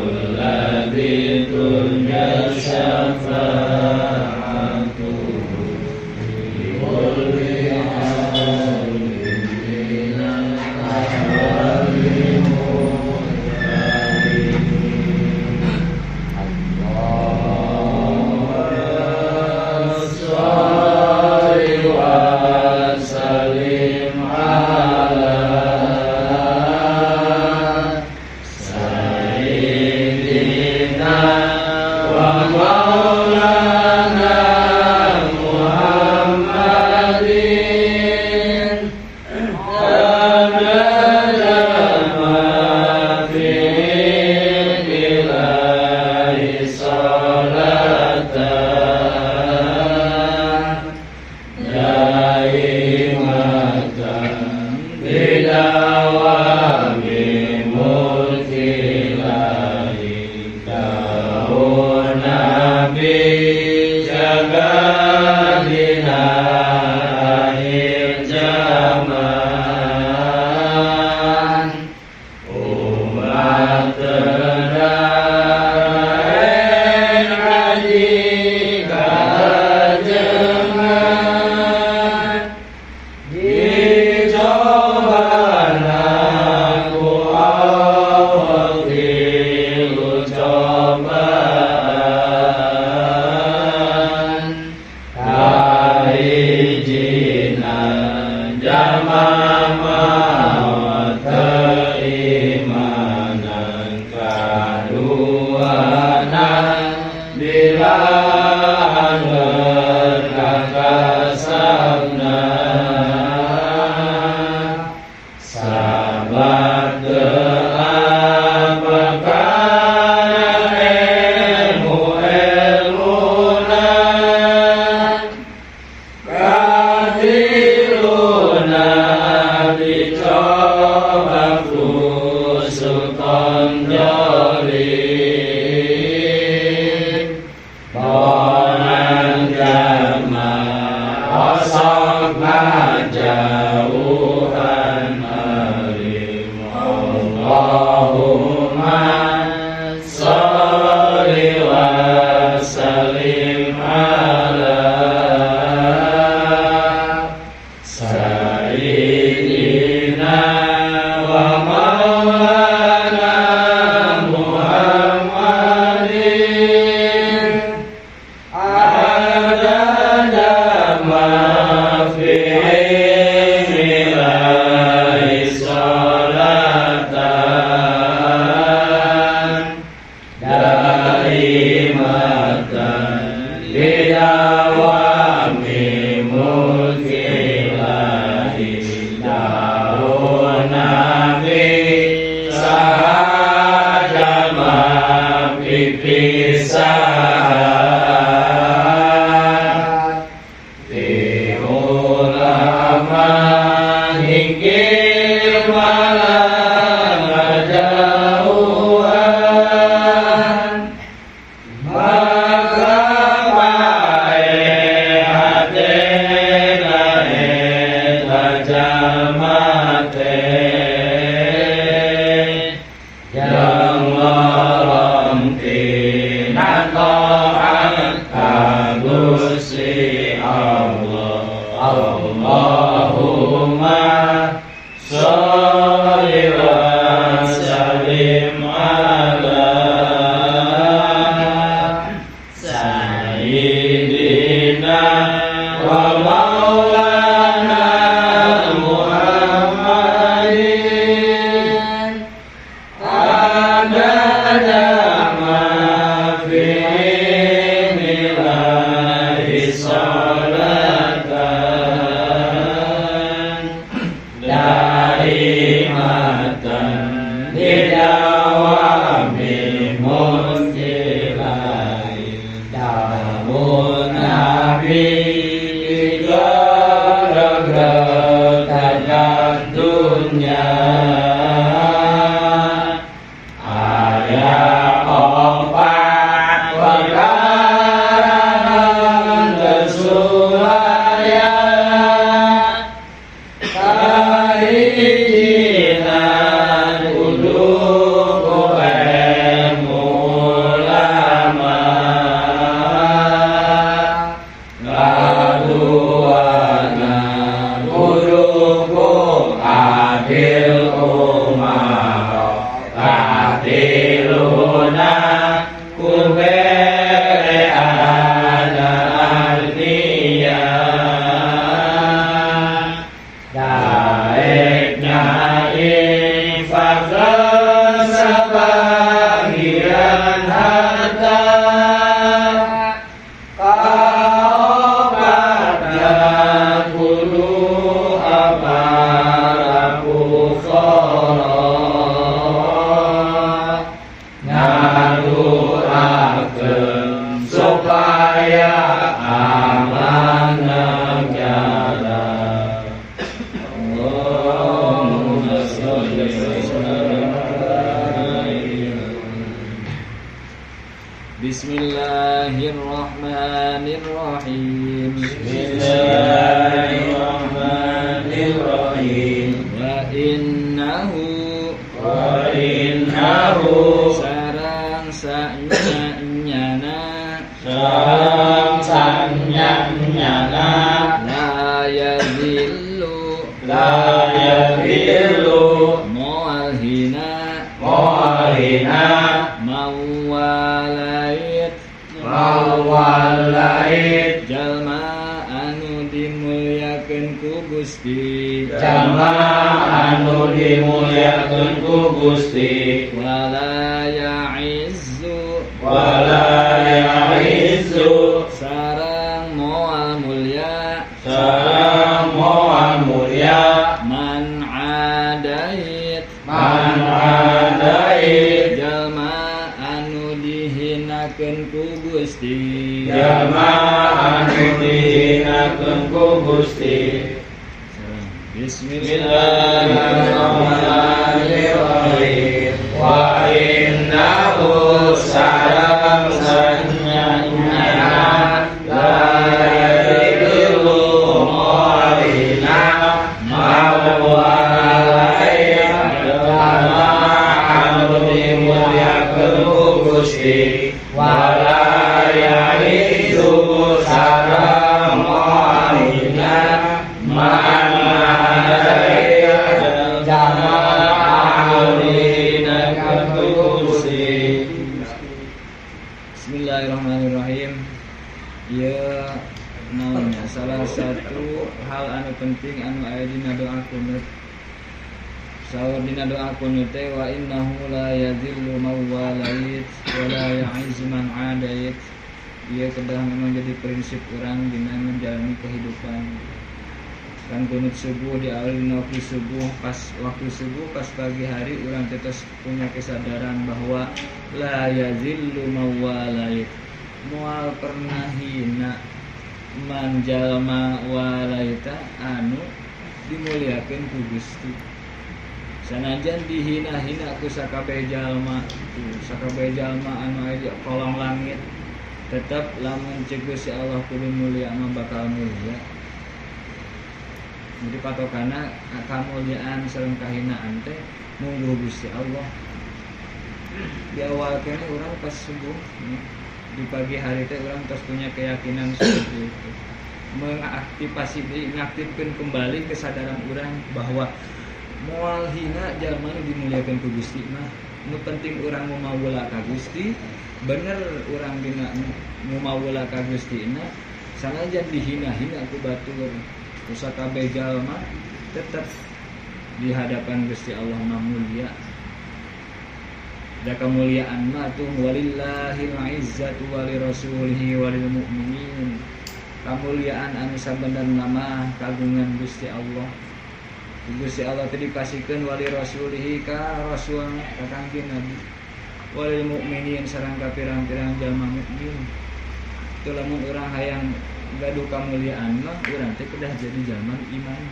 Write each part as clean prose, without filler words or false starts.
Alladzi turja syafa'atuhu fi kulli halin minal ahwali muhtari. Allahumma shalli wa sallim ala sayyidina wa maulana Muhammadin adada ma fi ilmillahi salatan daimatan bidawami mulkillahi dawuh Nabi jaga dina akhir zaman umat terdarain haji kajengan dicobana ku Allah tilu cobaan kaijinan jama maut keimanan kaduana bilahan berkakasabna sabar doa perkara ilmu ilmuna katiluna dicoba ku Sultan Jolim Bonan jama osok ngajauhan alim. Allahumma sholli wa sallim ala sayyidina wa maulana Muhammadin adada ma fi ilmillahi salatan daimatan bidawami mulkillahi dawuh Nabi sahajama pipisahan di ulama hinggil malang jauhan maka pae hatena eta jamate yang ngeronti nato'at ka Gusti Allah. Allahumma sholli wa sallim ala sayyidina wa maulana Muhammadin adada ma fi ilmillahi salatan daimatan bidawami mulkillahi dawuh Nabi gara-gara dunya. Bismillahirrahmanirrahim. Bismillahirrahmanirrahim. Wa innahu sarang sanyana sarang sanyana la yadhillu moal hina mawalait jalma anu dimulyakeun ku Gusti wala ya'izzu sarang moal mulya man adait jalma anu dihinakeun ku Gusti Bismillahirrahmanirrahim. Wa innahu sarang sanyana la yadhillu mu'alina mawalait jalma anu dimulyakeun ku Gusti wala ya'izzu sarang mu'alina man Bismillahirrahmanirrahim. Ya, naonnya salah satu hal anu penting anu aya dina doa kunut. Saur dina doa kunut teh wa innahu la yadhillu man walait wa la ya'izzu man adait. Ieu kedah memang jadi prinsip urang dina menjalani kehidupan. Kan kunut subuh diawali dina waktu subuh, pas waktu subuh pas pagi hari urang teh tos punya kesadaran bahwa la yazillu mawalait, moal pernah hina man jalma walaita anu dimuliakeun ku Gusti. Sanajan dihina-hina ku sakabeh jalma, sakabeh jalma anu aya di kolong langit, tetep lamun ceuk Gusti Allah kudu mulia mah bakal mulia. Jadi patokana kamuliaan sareng kahinaan teh mungguh Gusti Allah. Di awal kene urang pas subuh di pagi hari teh urang terus punya keyakinan seperti itu. Mengaktifasi diri, mengaktifkan kembali kesadaran urang bahwa moal hina jalma nu dimuliakeun ku Gusti mah. Nu penting urang mumawula ka Gusti, bener urang dina mumawula ka Gusti na sanajan dihina-hina ku batur. Sakabeh jalma tetap di hadapan Gusti Allah mah mulia. Da kemuliaan mah tuh walillahil izzatu walirasulihi walil mu'minin. Kamuliaan anu sabenerna mah kagungan Gusti Allah. Gusti Allah teh dipasikeun walirasulihi ka rasulna ka Kangjeng Nabi. Walil mu'minin sareng ka pirang-pirang jalma mukmin. Teu lamun urang hayang gaduh kamuliaan mah urang teh kedah jadi jalma iman.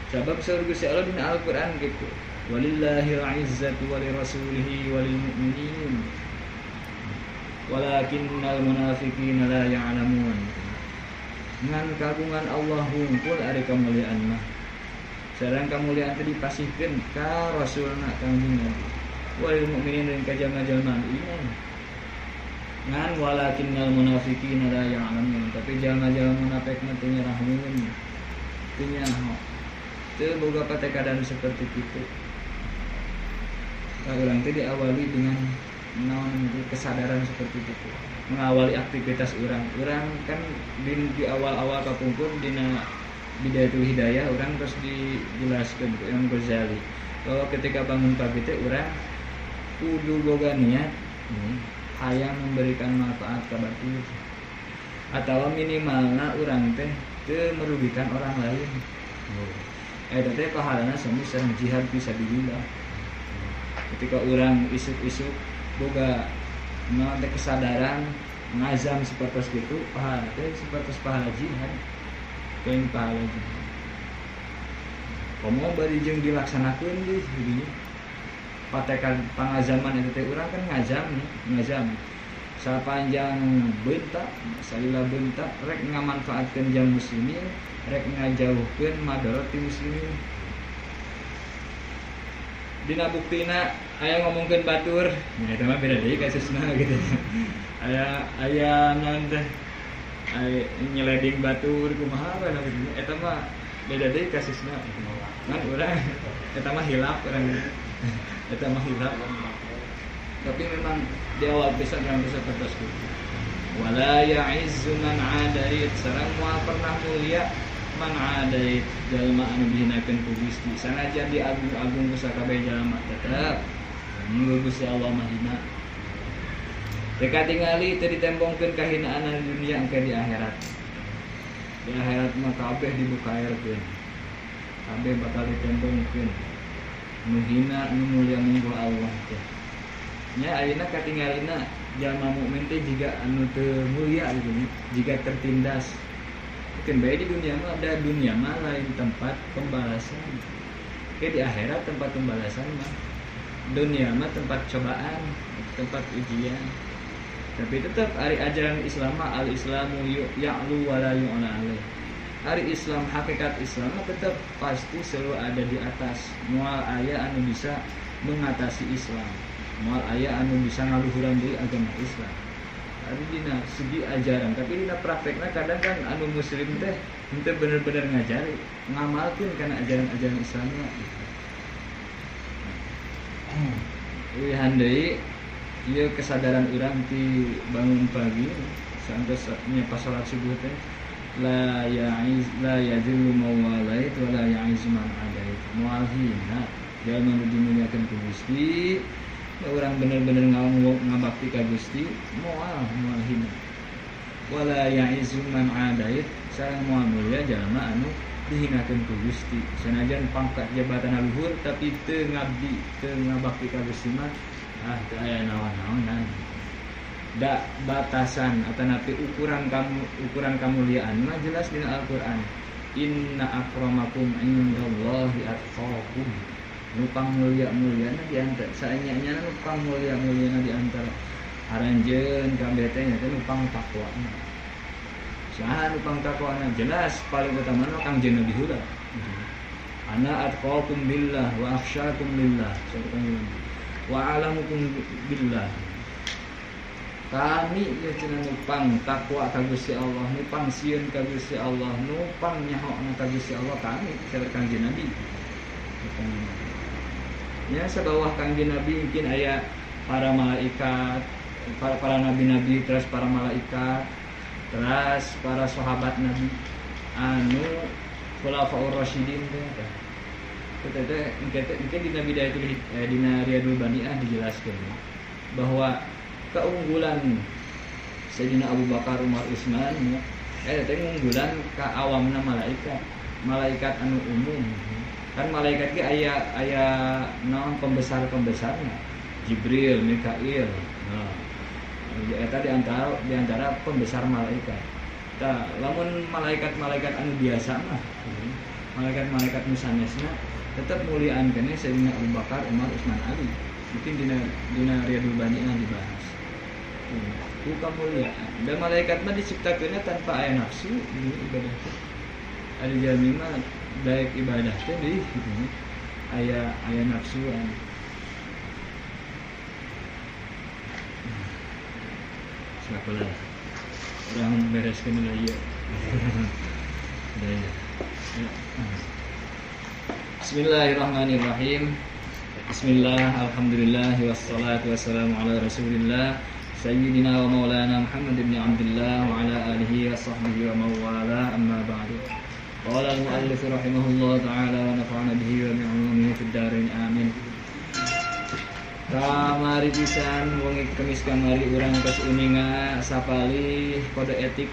Sabab saur Gusti Allah dina Al-Qur'an gitu. Walillahil izzatu walirasulihi walil mu'minin. Walakinnal munafiqina la ya'lamun. Ngan kagungan Allah hungkul ari kamuliaan mah. Sareng kamuliaan teh dipasihkeun ka rasulna Kangjeng Nabi. Walil mu'minin dan ka jalma-jalma iman. Ngan walakinnal munafiqina la ya'lamun, tapi jalma-jalma munafik mah teu nyarahmun, teu nyaho, teu boga patekadan seperti itu. Tah urang teh diawali dengan naon kesadaran seperti itu, mengawali aktivitas urang. Urang kan di awal-awal kapungkur dina Bidayatul Hidayah urang terus dijelaskeun ku Imam Ghazali bahwa ketika bangun pagi teh urang kudu boga niat hayang memberikan manfaat ka batur atau minimalna urang teh teu merugikan orang lain. Eta teh pahalana sami sareng jihad fisabilillah. Ketika urang isuk-isuk boga naon teh kesadaran ngazam seperti itu, pahala teh seperti pahala jihad. Kain pahala jihad. Komo bari jeung dilaksanakeun deui jadinya. Patekan pangazaman eta teh urang kan ngazam nih, ngazam. Sapanjang bentak salila bentak rek ngamanfaatkeun jang muslimin, rek ngajauhkeun madarat ti muslimin. Dina buktina aya ngomongkeun batur, nah eta mah beda deui kasusna gitu. Aya aya naon teh? Aya nyeleding batur kumaha we gitu. Eta mah beda deui kasusna. Kan urang eta mah hilap urang. Eta mah hilap. Tapi memang di awal pisan urang bisa terus gitu. Wala ya'izzu man 'adait, sareng moal pernah mulia man 'adait jalma anu dihinakeun ku Gusti. Sanajan diagung-agung ku sakabeh jalma tetep mungguh Gusti Allah mah hina. Teu katingali teu ditembongkeun kahinaan di dunia engke di akhirat. Di akhirat mah kabeh dibukaerkeun. Kabeh bakal ditembongkeun. Nu hina nu mulia mungguh Allah teh. Nya ayeuna katingalina jalma mukmin teh jiga anu teu mulia gitu nya, jiga tertindas. Mungkin bae di dunia mah ada dunia mah lain tempat pembalasan. Oke di akhirat tempat pembalasan mah. Dunia mah tempat cobaan, tempat ujian. Tapi tetap ari ajaran Islam mah al-Islamu ya'lu wa la yu'la alaih. Ari Islam hakikat Islam mah tetap pasti selalu ada di atas. Moal aya anu bisa mengatasi Islam. Moal aya anu bisa ngaluhuran deui agama Islam. Ari dina segi ajaran, tapi dina praktekna kadang kan anu muslim teh henteu bener-bener ngajari, ngamalkeun kana ajaran-ajaran Islamna gitu. Uihan deui ieu kesadaran urang ti bangun pagi saenggeus nya pas salat subuh teh la ya'iz la yadhillu mawalait wa la ya'iz man adait. Moal hina jalma nu dimuliakeun ku Gusti, orang bener-bener ngabakti ka Gusti moal moal hina. Wala ya'izu man adait, sareng moal mulia jalma anu dihinakeun ku Gusti. Sanajan pangkat jabatan luhur tapi teu ngabdi, teu ngabakti ka Gusti mah ah teu aya naon-naonan. Da batasan atanapi ukuran kamu ukuran kamuliaan mah jelas dina Al-Qur'an. Inna akramakum indallahi atqakum. Nu pangmulia-muliana di antara saenya-nya nu pangmulia-muliana di antara aranjeun kabeh teh nya teh nu pangtakwana. Saha nu pangtakwana jelas paling utama nu Kangjeng Nabi heula. Ana atqakum billah wa akhsyakum lillah. Wa alamukum billah. Kami ieu cenah nu pangtakwa ka Gusti Allah, nu pangsieun ka Gusti Allah, nu pangnyahoana ka Gusti Allah kami saur Kangjeng Nabi. Ya sabawah Kangjeng Nabi mungkin aya para malaikat, para nabi-nabi, terus para malaikat, terus para sahabat Nabi anu khulafaur rasyidin teh. Teh teh engke dina bidayatul dina Riyadul Baniah dijelaskeun bahwa keunggulan Sayyidina Abu Bakar, Umar, Utsman ya teh ngunggulan ka awamna malaikat, malaikat anu umum. Kan malaikat ge aya aya naon pembesar-pembesarna. Jibril, Mikail. Nah, eta di antara pembesar malaikat. Tah, lamun malaikat-malaikat anu biasa mah, malaikat-malaikat nu sanesna tetep muliaan keneh Sayyidina Abu Bakar, Umar, Utsman, Ali. Mungkin dina Riyadul Baniah dibahas. Ku kamuliaan. Dan malaikat mah diciptakeunna tanpa aya nafsu, ini ibadah teh. Ari jalmi mah daek ibadah teh deui gitu nya. Aya aya nafsuan. Sakola. Urang bereskeun heula ieu. Bismillahirrahmanirrahim. Bismillah, alhamdulillah, wassalatu wassalamu ala rasulillah sayyidina wa maulana Muhammad ibn Abdullah wa ala alihi wa sahbihi wa mawala, amma ba'du. Qala al-muallif rahimahullah ta'ala wa nafa'ana bihi wa bi'ulumihi fid dharain, amin. Kamari pisan wengi Kemis kamari urang tos uninga sapalih kode etik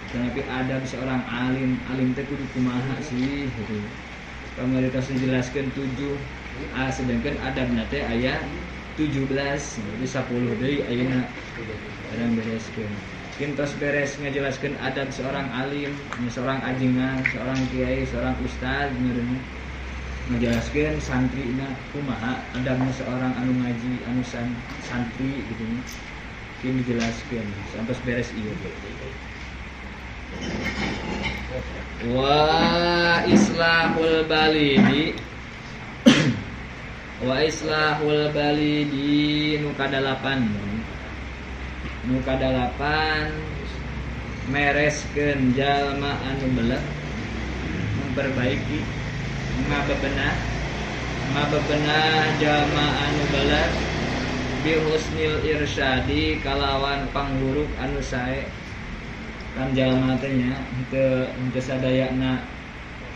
tetapi adab seorang alim, alim teh kudu kumaha sih gitu. Kamari tos dijelaskeun 7, sedangkan adabna teh aya 17, berarti 10 deui ayeuna urang bereskeun. Mungkin tos beres ngajelaskeun adab seorang alim, seorang ajengan, seorang kiai, seorang ustaz meureun. Ngajelaskeun santrina kumaha adabna seorang anu ngaji, anu santri gitu nya. Kini dijelaskeun sampai beres ieu. Wa islahul balidi wa islahul balidi nu kadalapan nu kadalapan mereskeun jalma anu belet memperbaiki ngabebenah jalma anu belet bi husnil irsyadi kalawan panghuruk anu sae kan jalma teh nya henteu sadayana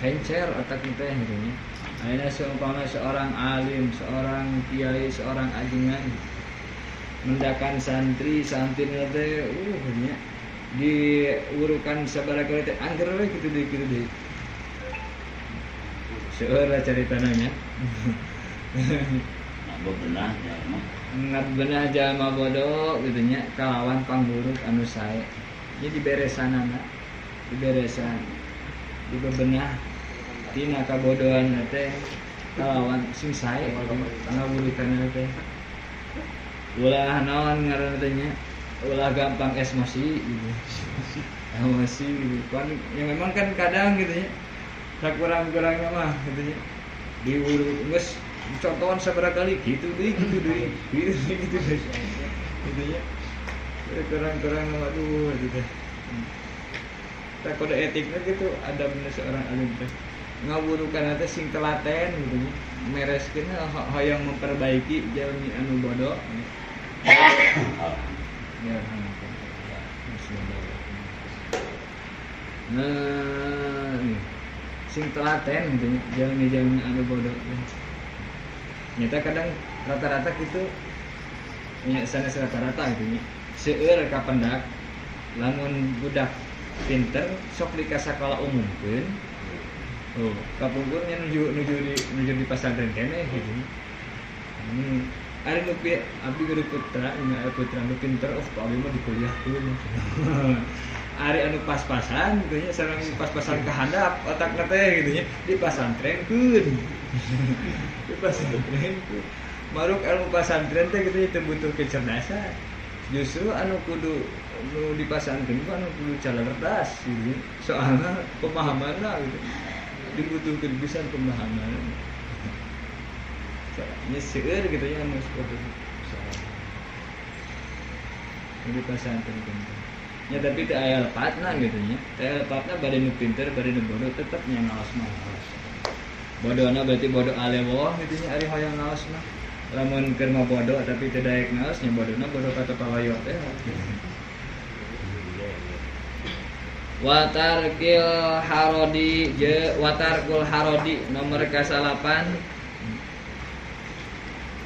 hencer otak teh gitu nya. Ayeuna seumpama seorang alim, seorang kiai, seorang ajengan mendakan santri, santri teh nya diurukan sabaraha kali teh angger we kitu deui. Seueur lah caritana nya. Ngabebenah jalma. Ngabebenah jalma bodoh gitu nya kalawan pangburuk anu sae. Ini diberesanana, diberesan, dibebenah tina kabodohan teh kalawan sing sae ngawurukanna teh. Ulah naon ngaranna teh nya, ulah gampang emosi gitu. Emosi gitu. Kan ya memang kan kadang gitu nya. Sakurang-kurangna mah gitu nya. Diwuruk geus contohan sabaraha kali gitu deui gitu deui. Gitu deui. Gitu nya. Kurang-kurang waduh gitu teh. Tak kode etiknya gitu ada bener seorang alim teh. Ngawurukan teh sing telaten gitu nya. Mereskeun hoyong memperbaiki jalmi anu bodoh. Ya. Nah, sing telaten gitu nya jalmi-jalmi anu bodoh. Nyata kadang rata-rata gitu nya sanes rata-rata gitu nya. Seueur kapendak lamun budak pinter sok di sakola umumkeun. Oh, kapungkur nya nuju di pasantren keneh gitu. Ari nu abdi geureut putra, nya putra nu pinter oh abdi mah dikuliahkeun. Ari anu pas-pasan gitu nya sareng pas-pasan kahandap otakna teh gitu nya di pasantrenkeun. Di pasantrenkeun. Maruk ilmu pasantren teh gitu nya teu butuh kecerdasan. Justru anu kudu nu di pasantren ku anu kudu cerdas gitu. Soalna pemahamanna gitu. Dibutuhkeun pisan pemahaman. Nya seueur gitu nya anu seperti itu. Di pasantren pinter. Ya tapi teu aya lepatna gitu nya. Teu aya lepatna bade nu pinter, bade nu bodoh tetep nya ngaos mah ngaos. Bodona berarti bodoh alewoh gitu nya ari hoyong ngaos mah. Lamun keur mah bodoh tapi teu daek ngaos nya bodona bodoh ka pawayo teh. Watarkil harodi je watarkul harodi nomor kasalapan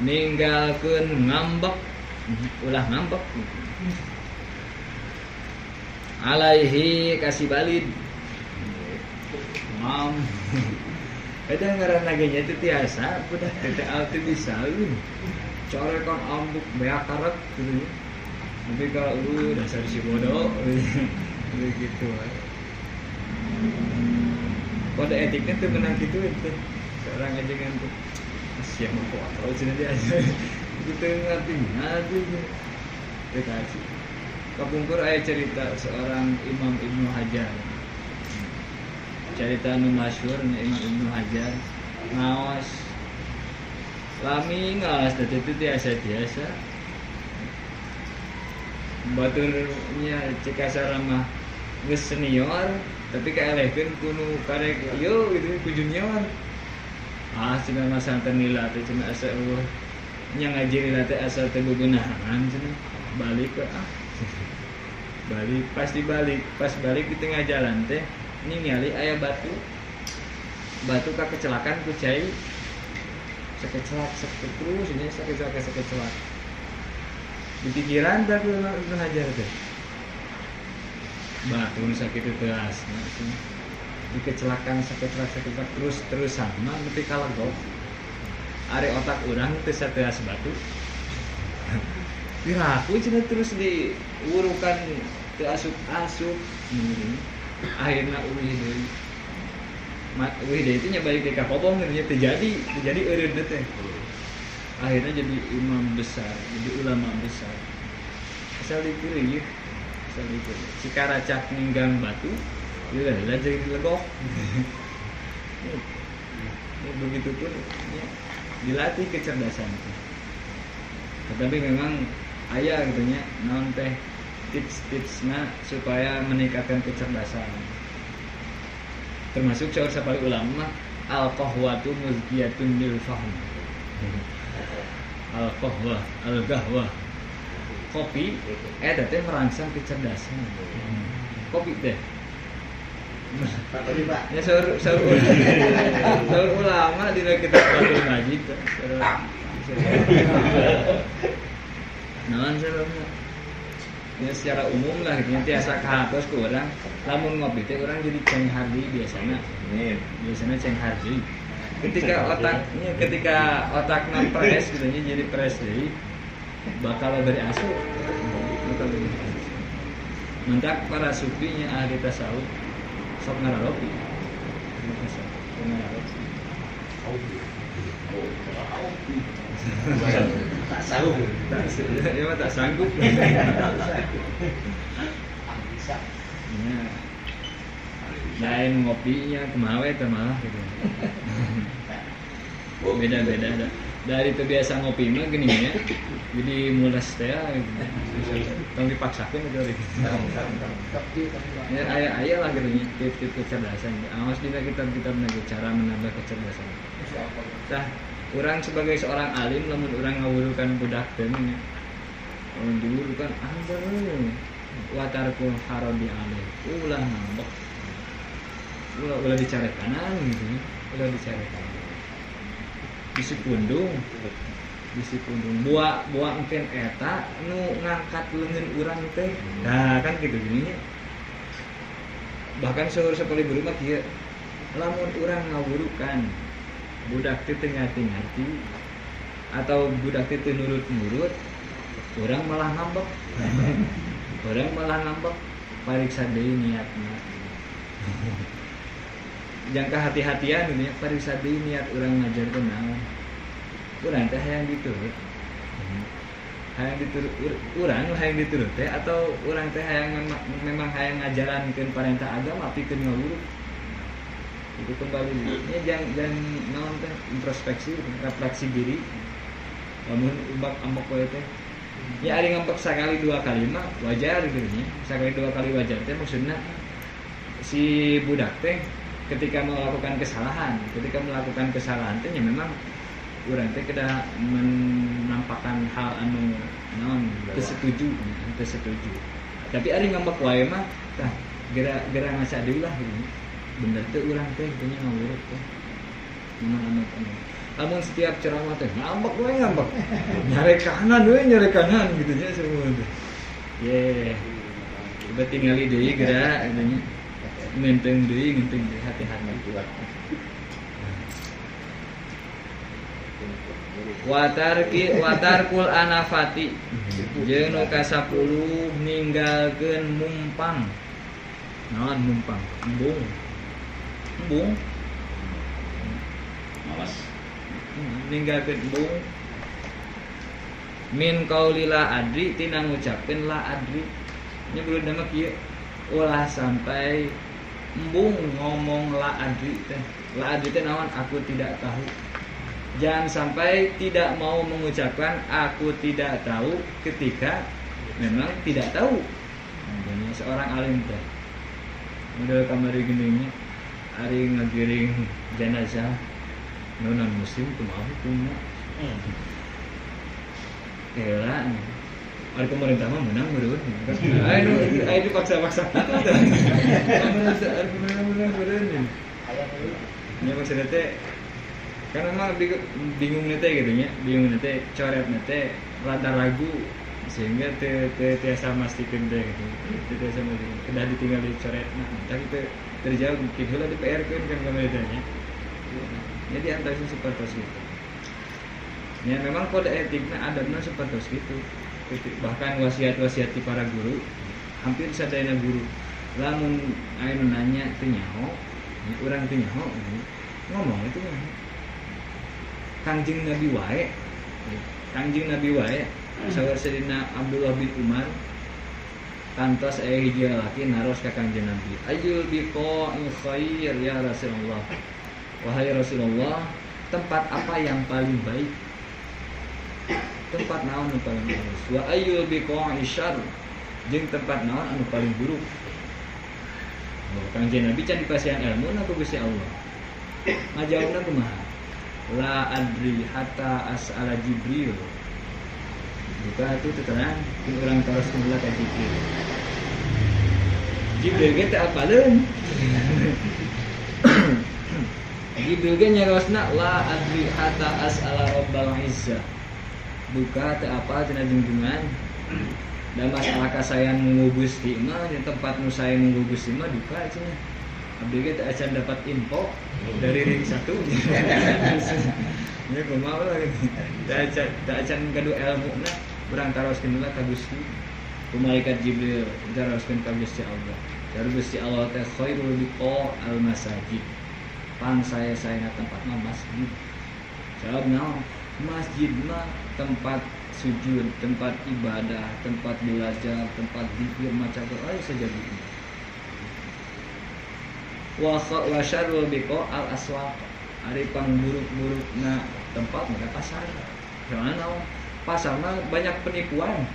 ninggalkeun ngambek ulah ngambek alaihi kasih balid mam eta ngaranna ge nya teu tiasa budak teh teu bisa corekan ambuk beak karet gitu nya tapi kalau dasar si bodoh begitu. Kode etiknya tuh menang gitu itu seorang ajengan tuh siapa kok atau cina dia aja gitu ngerti aduh dikasih. Kapungkur aya cerita seorang Imam Ibnu Hajar. Cerita nu masyhur Imam Ibnu Hajar ngaos lami ngaos teh itu biasa-biasa. Baturnya cek kasar mah geus senior tapi kaelehkeun ku nu karek ieu gitu ku junior. Ah cenah mah santen nila teh cenah asa eueuh nya ngaji nila teh asa teu gugunahan cenah balik ke ah. Balik pasti balik pas balik di tengah jalan teh ningali aya batu batu kakecelakan ku cai sakecelak terus ini sakecelak di pikiran tak Ibnu Hajar teh batu nu sakitu teas dikecelakan sakecelak terus terusan mah nepi ka legok ari otak urang teu sateas batu piraku cenah terus diwurukan teu asup-asup akhirna uih deui uih deui teh nya balik ka kobong nya teu jadi eureun teh akhirnya jadi imam besar, jadi ulama besar. Asal dipilih, asal dipilih. Si karacak ninggang batu, lila jadi legok. Ya, begitu pun ya, dilatih kecerdasan. Tetapi memang aya gitu nya naon teh tips-tipsna supaya meningkatkan kecerdasan. Termasuk saur sapali ulama al-qahwatu muzkiyatun lil fahm. Al-qahwah, al-gahwah. Kopi eta teh merangsang kecerdasan. Kopi teh. Pak. Ya saur saur ulama dina kitab Fathul Majid saur. Naon saurna? Ya secara umum lah gitu tiasa kahatos ku urang lamun ngopi teh urang jadi ceng hardi biasana. Biasana ceng hardi. Ketika otaknya ketika otakna pres gitu nya jadi pres deui bakal beri asuh. Bakal beri asuh. Mentak para sufinya ahli tasawuf sok ngararopi. Sok ngararopi. Tak sanggup. Ya mah tak sanggup. Bisa. Ya. Lain ngopinya kumaha we teh malah gitu. Beda-beda ada. Dari itu biasa ngopi mah gini ya. Jadi mules teh gitu. Tong dipaksakeun gitu. Ya aya-aya lah gitu nya tip-tip kecerdasan. Awas dina kitab-kitab lagi cara menambah kecerdasan. Tah urang sebagai seorang alim lamun urang ngawurukan budak teh nya. Lamun diwurukan anggar watarkul harodi alaih. Ulah ngambek. Ulah ulah dicarekanan gitu nya. Ulah dicarekanan. Bisi pundung. Bisi pundung. Buah buah engken eta nu ngangkat leungeun urang teh. Nah, kan gitu gini nya. Bahkan saur sapali guru mah kieu. Lamun urang ngawurukan budak teh teu ngarti-ngarti atau budak teh teu nurut-nurut, urang malah ngambek. Urang malah ngambek, pariksa deui niatna. Jangka hati-hatian gitu ya, pariksa deui niat urang ngajarkeun naon. Urang teh hayang diturut. Hayang diturut urang hayang diturut teh atau urang teh hayang memang hayang ngajalankeun parentah agama pikeun ngawuruk. Itu kembali nya jangan naon teh introspeksi, refleksi diri. Lamun umbak ambek we teh. Ya ari ngambek sakali dua kali mah wajar gitu nya. Sakali dua kali wajar teh maksudna si budak teh ketika melakukan kesalahan, teh nya memang urang teh kedah menampakkan hal anu naon teu setuju, teu setuju. Tapi ari ngambek wae mah tah gera ngaca deui lah gitu. Bener teh urang teh kitu nya ngawuruk teh. Memang anu. Lamun setiap ceramah teh ngambek we ngambek. Nyarek kanan we nyarek kanan gitu nya semua teh. Ye. Coba tingali deui geura gitu nya. Ngenteng deui hati-hati. Watarkul anafati jeung nu ka-10 ninggalkeun mumpang. Naon mumpang? Embung. Embung. Malas. Ninggalkeun embung. Min qauli la adri tina ngucapkeun la adri. Nya belum mah kieu. Ulah sampai embung ngomong la adri teh. La adri teh naon? Aku tidak tahu. Jangan sampai tidak mau mengucapkan aku tidak tahu ketika memang tidak tahu. Makanya seorang alim teh model kamari geningnya ari ngagiring jenazah nu non muslim kumaha hukumna. Era ari pemerintah mah menang meureun. Ayo ayo dipaksa-paksa kitu teh. Ari pemerintah menang meureun. Nya maksudna teh karena memang bingung nete gitu nya, bingung nete coret nete rada ragu sehingga teu tiasa mastikeun teh gitu. Teu tiasa mastikeun. Kedah ditinggal di coret nah, tapi teu terjawab mungkin heula di PR-keun kan kamari teh nya. Jadi antaranya seperti itu. Ya memang kode etikna adabna seperti itu. Bahkan wasiat-wasiat ti para guru hampir sadayana guru lamun aya nu nanya teu nyaho, urang teu nyaho ngomong itu nyaho. Kangjeng Nabi wae, Kangjeng Nabi wae, saur Sayyidina Abdullah bin Umar Kantos aya hiji lalaki naros ka Kangjeng Nabi. Ayyul biqa'i khair ya Rasulullah. Wahai Rasulullah, tempat apa yang paling baik? Tempat naon anu paling halus? Wa ayyul biqa'i syarr? Jeung tempat naon anu paling buruk? Oh, Kangjeng Nabi can dipasihan ilmu na ku Gusti Allah. Ngajawabna kumaha? La adri hatta as'ala Jibril. Buka itu terang, urang taros heula ka Jibril. Jibril ge teu apaleun. Jibril ge nyarosna la adri hatta as'ala Rabbal Izzah. Duka teu apal cenah junjungan. Da masalah kasayan nunggu Gusti mah di tempat nu saya nunggu Gusti mah duka cenah. Abdi ge teu acan dapat info dari ring 1. Ya kumaha lah gitu. Teu acan gaduh elmuna urang taroskeun heula ka Gusti. Ku malaikat Jibril taroskeun ka Gusti Allah. Dari Gusti Allah teh khairul biqa al masajid. Pang saya-sayana tempat mah masjid. Sabab naon? Masjid mah tempat sujud, tempat ibadah, tempat belajar, tempat zikir, maca Quran saja gitu. Wa syarrul biqa al aswaq. Ari pangburuk-burukna tempat mah pasar. Soalna naon? Pasar mah banyak penipuan.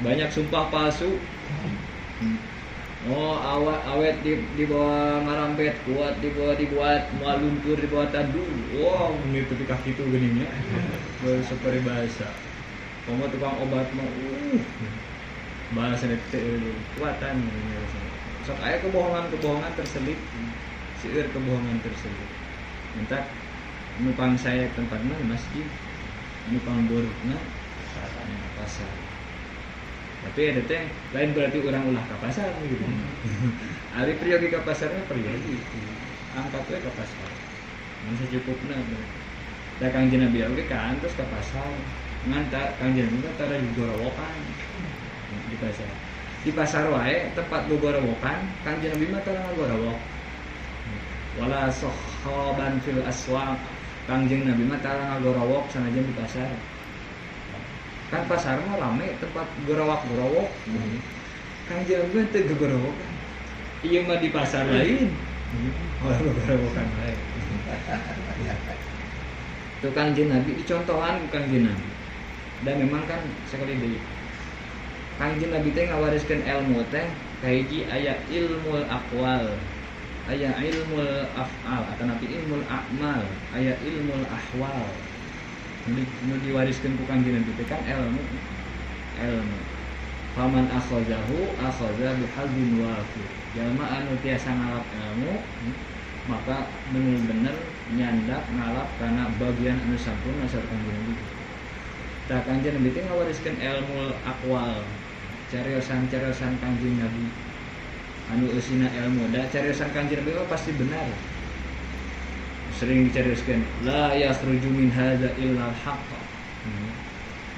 Banyak sumpah palsu. Oh, awet di bawah ngarampet, kuat di bawah dibuat, moal luntur di bawah tandu. Wow, ini tepi kaki tuh geningnya. Baru seperti bahasa. Komo tukang obat mah bahasa teh kuatan. Sok aya kebohongan-kebohongan terselip. Seueur kebohongan terselip. Entak nupang saya tempatna masjid, nupang burukna pasar. Tapi ada teh lain berarti orang ulah ka pasar gitu. Ari priyogi ka pasarnya priyogi. Angkat we ka pasar. Mun sacukupna. Da Kangjeng Nabi oge kan terus ka pasar. Ngan Kangjeng Nabi tara digorowokan di pasar. Di pasar wae tempat gogorowokan, Kangjeng Nabi mah tara ngagorowok. Wala sahaban fil aswaq. Kangjeng Nabi mah tara ngagorowok sanajan di pasar. Kan pasar mah rame tempat gorowak-gorowok. Kangjeng Nabi teu gogorowokan. Ieu mah di pasar lain. Ulah gogorowokan lain. Tuh Kangjeng Nabi dicontohan ku Kangjeng Nabi. Dan memang kan sekali deui. Kangjeng Nabi teh ngawariskeun ilmu teh kahiji aya ilmul aqwal, aya ilmul af'al atanapi ilmul a'mal, aya ilmul ahwal. Nu diwariskeun ku Kangjeng Nabi teh kan ilmu. Ilmu. Faman akhazahu akhaza bihadzin wafir. Jalma anu tiasa ngalap ilmu maka bener-bener nyandak ngalap kana bagian anu sampurna sareng Kangjeng Nabi. Tah Kangjeng Nabi teh ngawariskeun ilmu aqwal, cariosan-cariosan Kangjeng Nabi. Anu eusina ilmu da cariosan Kangjeng Nabi mah pasti benar. Sering dicarioskeun la yakhruju min hadza illa al-haqq.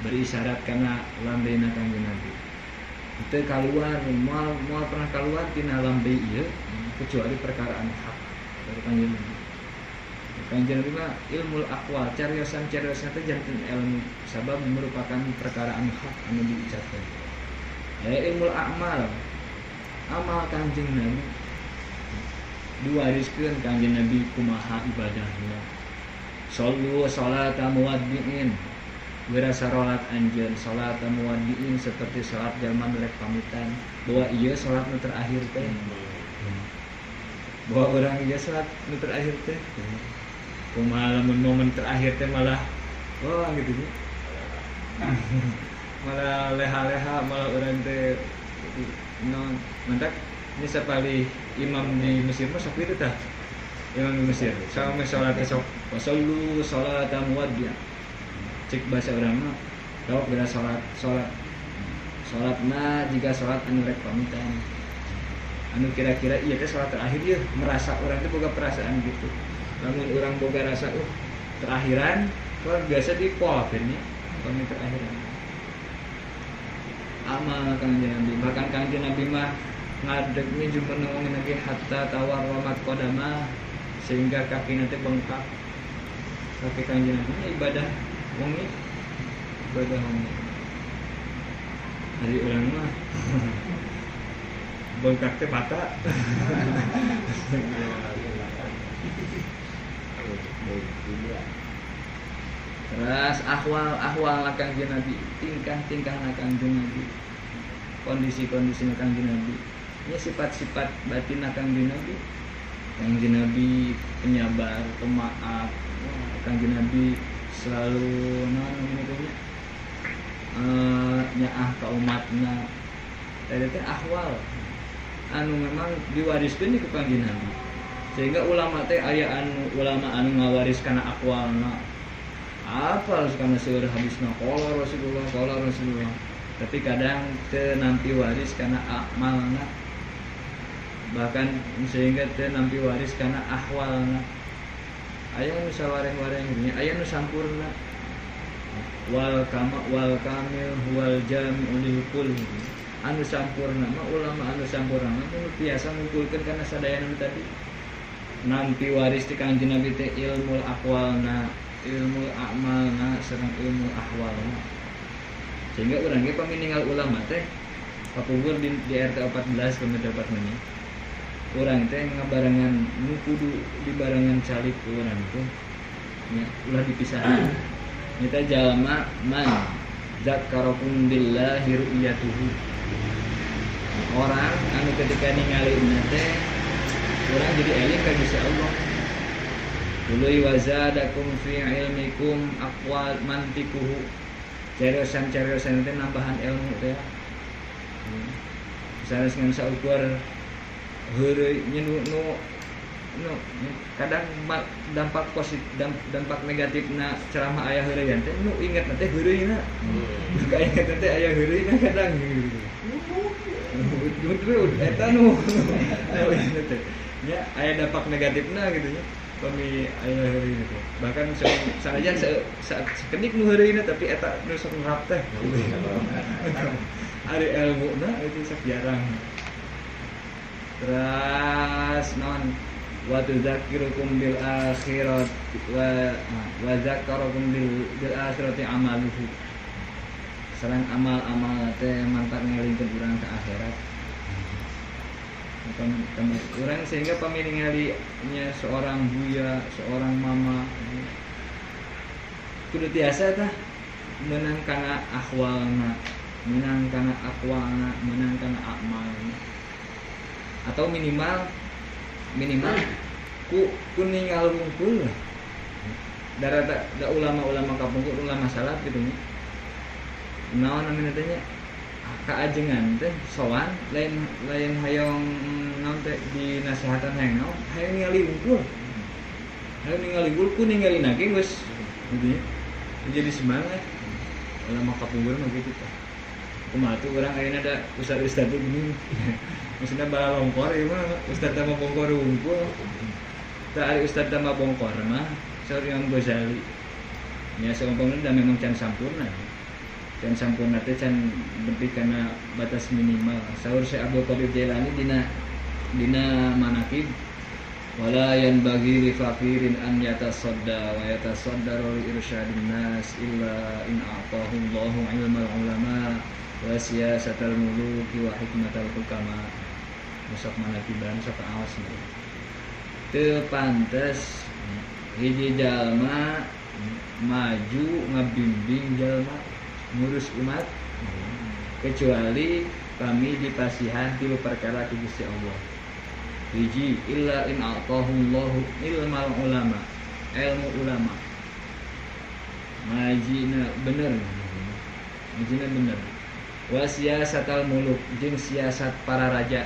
Berisyarat kana lambena Kangjeng Nabi. Teu kaluar moal pernah kaluar tina lambe ieu kecuali perkara anu hak dari Kangjeng Nabi. Kangjeng Nabi mah ilmul aqwal, cariosan-cariosan teh janten ilmu sabab merupakan perkara anu hak anu diucapkeun. Ya ilmul a'mal, amal Kangjeng Nabi diwariskeun Kangjeng Nabi kumaha ibadahna. Shallu sholata muwaddi'in, geura sarolat anjeun salat muwaddi'in seperti salat jalma nu rek pamitan, bahwa ieu salat nu terakhir teh. Bahwa urang ieu salat nu terakhir teh. Kumaha lamun momen terakhir teh malah wah gitu nya. Malah leha-leha malah urang teh non mentak ini sapalih imam di Mesir mah sok kitu tah. Imam di Mesir sama salat esok wasallu salata muwaddi'. Cek bahasa urang mah jawab geura salat salatna jika salat anu rek pamitan. Anu kira-kira ieu teh salat terakhir ieu merasa urang teh boga perasaan gitu. Lamun urang boga rasa terakhiran kalau biasa di poalkeun nya pamit terakhiran. Amal Kangjeng Nabi, bahkan Kangjeng Nabi mah ngadegnya juga ngomongin lagi hatta tawar wamat qadama sehingga kaki nanti bengkak. Kaki Kangjeng Nabi ibadah wengi, ibadah wengi. Ari urang mah bengkak teh mata. Terus ahwal Kangjeng Nabi, tingkah-tingkah Kangjeng Nabi, kondisi-kondisi Kangjeng Nabi, ini sifat-sifat batin Kangjeng Nabi. Kangjeng Nabi penyabar, pemaaf. Kangjeng Nabi selalu nyaah ka umatna. Eta teh ahwal anu memang diwariskeun ku Kangjeng Nabi. Sehingga ulama teh aya anu ulama anu ngawaris kana ahwalna. Apal kana seueur hadisna qala Rasulullah qala Rasulullah. Tapi kadang teu nampi waris kana amalna. Bahkan sehingga teu nampi waris kana ahwalna. Aya nu sawareh-wareh nya, aya nu sampurna. Wal kama wal kamil wal jami'u lil kull. Anu sampurna mah ulama anu sampurna mah nu biasa ngumpulkeun kana sadayana tadi. Nampi waris ti Kangjeng Nabi teh ilmu aqwalna, ilmu a'malna sareng ilmu ahwalna. Sehingga urang ge pamininggal ulama teh kapungkur di RT 14 pami dapat mah. Urang teh ngabarengan nu kudu dibarengan calik urang teh nya ulah dipisahan. Nyata jalma man zakkarakum billahi ru'yatuhu. Orang anu ketika ningali teh urang jadi eling ka Gusti Allah. Tuluy wazadakum fi ilmikum aqwal mantikuhu. Cariosan-cariosan teh nambahan ilmu teh. Sanes ngan saukur heureuy nya nu kadang dampak positif dampak negatifna ceramah aya heureuyan teh nu inget teh heureuyna. Nu kainget teh aya heureuyna kadang gitu. Eta nu teh nya aya dampak negatifna gitu nya. Pami aya heureuyna teh. Bahkan sanajan sakedik nu heureuyna tapi eta nu sok nerap teh. Ari elmuna itu sok jarang. Terus non wa tudzakirukum bil akhirat wa zakkarakum bil akhirati amaluhu. Sareng amal-amal teh mantap ngelingkeun urang ka akhirat. Urang sehingga paminingali nya seorang buya, seorang mama kudu tiasa tah meunang kana ahwalna, meunang kana aqwalna, meunang kana amalna. Atau minimal ku ningal wungkul lah. Darata da ulama-ulama kapungkur ulama salaf gitu nya. Naon namina teh nya kaajengan teh sowan lain hayang naon teh dinasehatan hayang naon hayang ningali wungkul. Hayang ningali wungkul ku ningalina ge geus gitu nya. Jadi semangat. Ulama kapungkur mah gitu tah. Kumaha tuh urang ayeuna da ustad-ustad teh gini. Maksudna balalongkor ieu mah ustad tambah bongkor wungkul. Tah ari ustad tambah bongkor mah saur Imam Ghazali. Nya saumpamana da memang can sampurna. Can sampurna teh can nepi kana batas minimal. Saur Syekh Abdul Qadir Jailani dina manaqib wala yanbaghi li faqirin an yatasadda wa yatasaddaru li irsyadin nas illa in a'tahu Allahu ilmal ulama wa siyasatal muluki wa hikmatal hukama. Sok manaqiban sok aos teu pantes hiji jalma maju ngabimbing jalma ngurus umat kecuali kami dipasihan tilu perkara ku Gusti Allah. Hiji illa in a'tahu Allahu ilmal ulama, ilmu ulama. Ngajina bener. Ngajina bener. Wa siyasatal muluk jeung siasat para raja.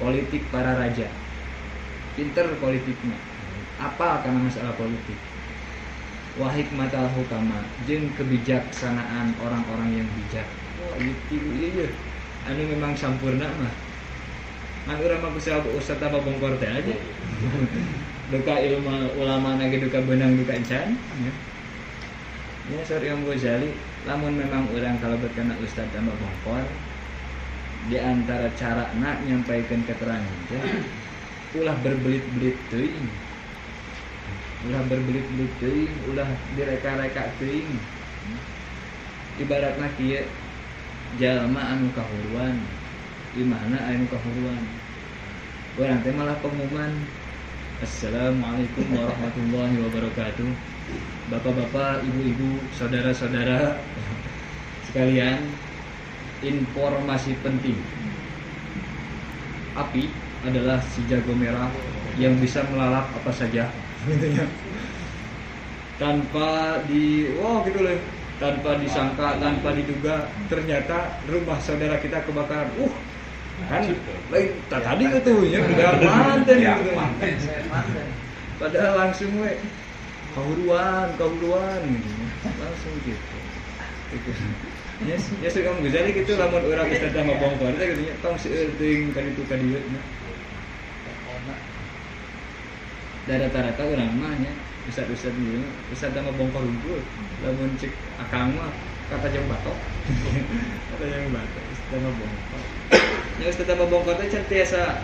Politik para raja. Pinter politiknya. Apa karena masalah politik? Wa hikmatal hukama jeung kebijaksanaan orang-orang yang bijak. Wah, ieu ieu anu memang sampurna mah. Ngan urang mah bisa ustaz tambah bongkor teh aja. Duka ilmu ulama na ge duka beunang duka encan ya. Ya saur Imam Ghazali, lamun memang urang kalebet kana ustaz tambah bongkor di antara cara nak nyampaikan keterangan teh ulah berbelit-belit teuing. Ulah berbelit-belit teuing, ulah direka-reka teuing. Ibaratna kieu Jalma anu kahuruan, imahna anu kahuruan. Urang teh malah pengumuman, assalamualaikum warahmatullahi wabarakatuh. Bapak-bapak, ibu-ibu, saudara-saudara sekalian, informasi penting. Api adalah si jago merah yang bisa melalap apa saja. Tanpa di wah gitu loh, tanpa disangka, tanpa diduga, ternyata rumah saudara kita kebakaran. Kan lain tadi itu ya udah manten gitu. Padahal langsung we kahuruan gitu. Langsung gitu. Yes, yes Imam Ghazali gitu lamun urang Ustaz sama bongkar teh gitu nya tong seueur teuing ka ditu ka dieu nya. Da rata-rata urang mah nya ustaz-ustaz ieu ustaz sama bongkar hungkul lamun cek akang mah kata jeung batok. Kata jeung batok ustaz sama bongkar. Nya ustaz sama bongkar teh can tiasa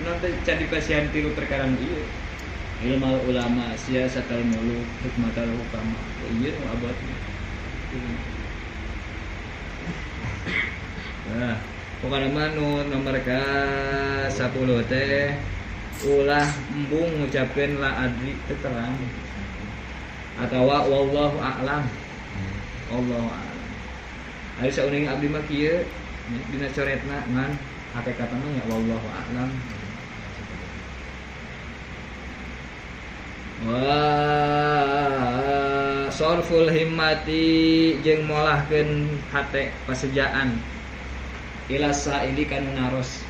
nanti can dipasihan tilu perkara nu ieu. Ilmu ulama, siasatal muluk, hikmatal hukama. Ieu nu abadna. Nah, pokoknya mah nu nomor ka 10 teh ulah embung ngucapkeun la adri teu terang. Atawa wallahu a'lam. Wallahu a'lam. Ari sauning abdi mah kieu dina coretna ngan hakikatna mah nya wallahu a'lam. Wa sorful himmati jeung molahkeun hate pasejaan ila sa'ili kanu naros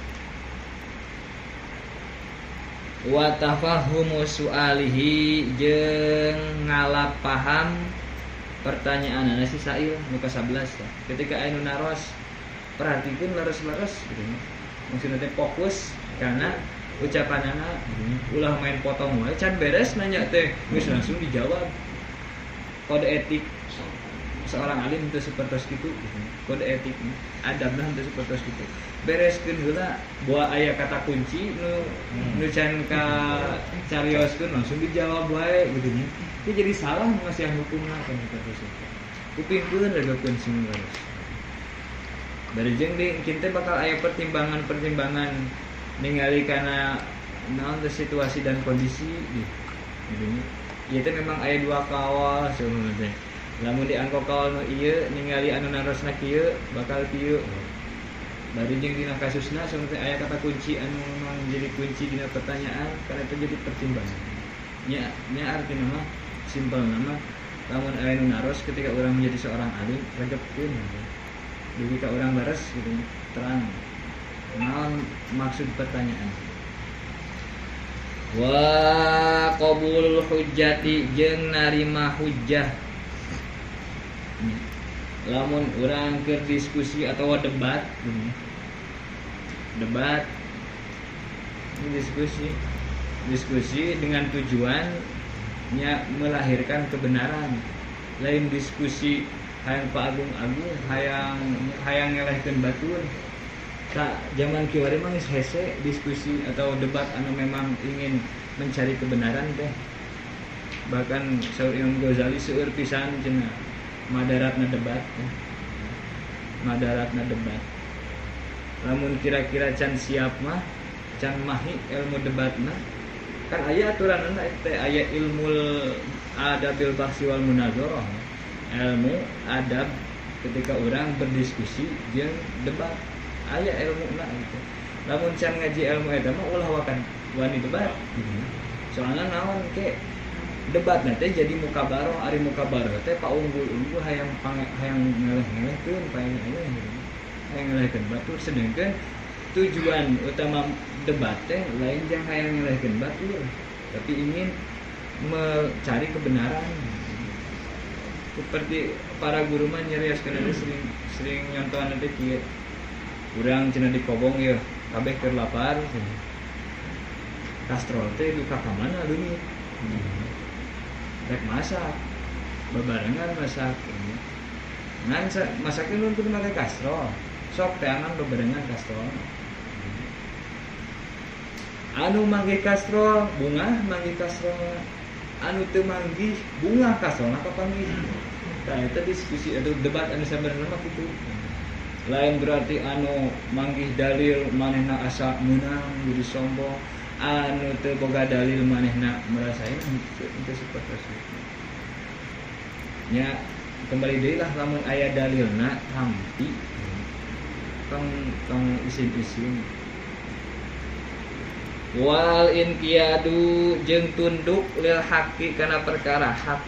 wa tafahumu su'alihi jeung ngalap paham pertanyaanana si sa'il nu ka-11. Ketika anu naros perhatikeun leres-leres gitu maksudna teh fokus karena ucapanana ulah main potong wae can beres nanya teh geus langsung dijawab. Kode etik seorang alim teu sapertos kitu gitu. Kode etik adabna teu sapertos kitu. Bereskeun heula boa aya kata kunci nu nu can ka carioskeun langsung dijawab wae gitu nya. Itu jadi salah ngasihan hukumna kan sapertos kitu. Kupingkeun regekeun sing leres. Bari jeung di kita bakal aya pertimbangan-pertimbangan ningali kana naon teh situasi dan kondisi gitu nya. Ieu teh memang aya dua kawal sebenarnya teh. Lamun diangko kawal nu ieu ningali anu narosna kieu bakal kieu. Bari jeung dina kasusna sebenarnya aya kata kunci anu memang jadi kunci dina pertanyaan karena itu jadi pertimbangan. Nya nya artina mah simpelna mah lamun aya nu naros ketika urang menjadi seorang alim regepkeun gitu. Dugi ka urang bares gitu terang. Naon maksud pertanyaan. Wa qabul hujjati jeung narima hujjah. Lamun urang keur diskusi atau debat, debat ini diskusi dengan tujuan nya melahirkan kebenaran. Lain diskusi hayang paagung-agung, hayang ngelehkeun batur. Tak zaman kiwari mah geus hese diskusi atau debat anu memang ingin mencari kebenaran teh. Bahkan saur Imam Ghazali seueur pisan cenah madaratna debat teh. Madaratna debat. Lamun kira-kira can siap mah, can mahi ilmu debatna, kan aya aturanna teh aya ilmul adabil bahsi wal munazarah. Ilmu adab ketika orang berdiskusi jeung debat. Aya ilmuna gitu. Lamun can ngaji ilmu eta mah ulah wakan wani debat. Soalna naon ke debat teh jadi mukabaroh, ari mukabaroh teh paunggul-unggul hayang hayang ngeleh-ngelehkeun, hayang ngeleh. Hayang ngelehkeun batur sedengkeun tujuan utama debat teh lain jang hayang ngelehkeun batur, tapi ingin mencari kebenaran. Seperti para guru mah nyarioskeun sering nyontohan teh kieu. Urang cenah dikobong ieu, kabeh keur lapar. Kastrol teh duka ka mana leungit. Rek masak. Babarengan masak. Ngan masakna nu kudu make kastrol. Sok teangan babarengan kastrol. Anu manggih kastrol, bungah manggih kastrol. Anu teu manggih bungah kastrolna kapanggih. Tah eta diskusi atau debat anu sabenerna mah kitu. Lain berarti anu manggih dalil manehna asa meunang jadi sombong, anu teu boga dalil manehna merasain henteu seperti itu. Nya kembali deui lah lamun aya dalilna tampi tong tong isin-isin. Wal inqiyadu jeung tunduk lil haqqi kana perkara hak.